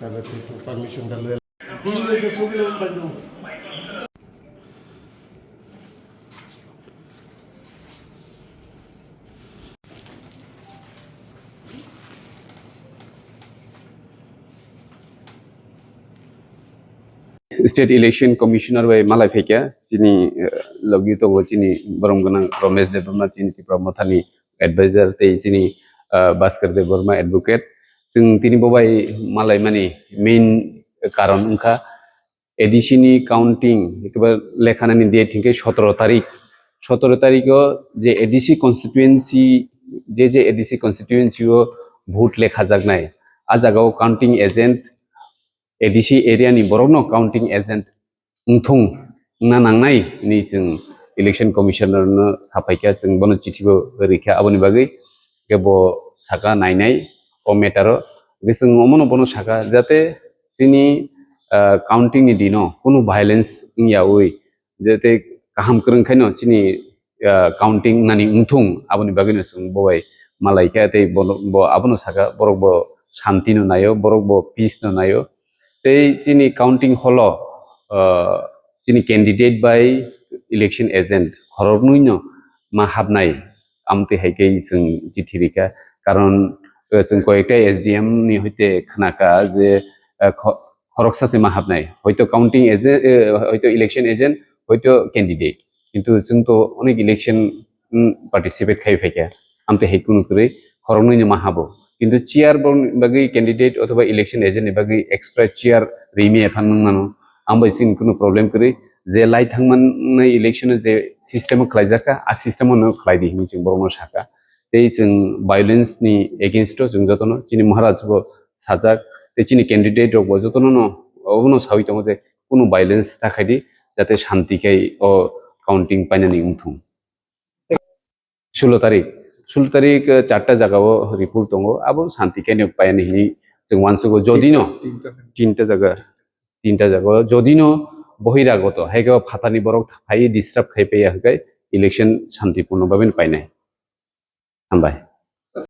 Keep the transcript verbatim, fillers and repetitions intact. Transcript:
Permission dale. Tini ke sugi lo bandung. State Election Commissioner bai malai phaikha, chini, eh, logi tongo chini borom gwnang Romesh Debbarma, chini Tipra Mothani advisor, tei chini, eh, Bhaskar Debbarma advocate. Chwng tini bo bai malai mani main karon wngkha A D C ni counting, ekebar lekha nani date hinkhe sotoro tarik. Sotoro tarikh o je A D C constituency, je je A D C constituency o vote lekha jaknai, a jaga o counting agent, A D C area ni borok no counting agent wngthung wngna nangnai hinwi chwng Election Commissioner no saphaikha, chwng bono chithi bo rikha. Aboni bagwi khe bo saka nainai o matter o. Hwnkhe chwng omono bono saka jate chini, ah, counting ni dino kunu violence wngyawi, jate kaham kwrwng khaino chini, ah, counting nani wngthung, aboni bagwino chwng bo bai malai kha, tei bono, bo abono saka, borok bo shanti no naio, borok bo peace no naio. Tei chini counting hall o, ah, chini candidate bai election agent khoroknwi no ma habnai, amtwi hai khe chwng chithi rikha. Karon, eh, chwng koyekta S D M ni hoite khnakha je, eh, kho-, khoroksa se ma habnai, hoito counting agent, eh, hoito election agent, hoito candidate, kintu chwng to onek election, mm, participate khai phaikha, amtwi hai kunu kwrwi khoroknwi no ma habo, kintu chair bo bagwi candidate othoba election agent ni bagwi extra chair rimi ephan nang mano, ambai chini kunu problem kwrwi. Je lai thangmani election o je system o khlaijak kha, a system o no khlai di hinwi chwng borokno sakha. Tei chwng violence ni against o chwng jotono chini Maharaj bo sajak, tei chini candidate rok bo jotono no obono sawi tongo je kunu violence ta khai di, jate shanti khai o counting painani wngthung. Sulo tarik, sulo tarik, eh, charta jaga o report tongo, abo shanti khe no painani hinwi chwng uansugo. Jodi no tinta, tinta jaga, tinta jaga o jodi no bohiragoto, hai khe o phatani borok phai disturb khai paiya hwnkhe election shantipurno bhabe no painai. Hambai.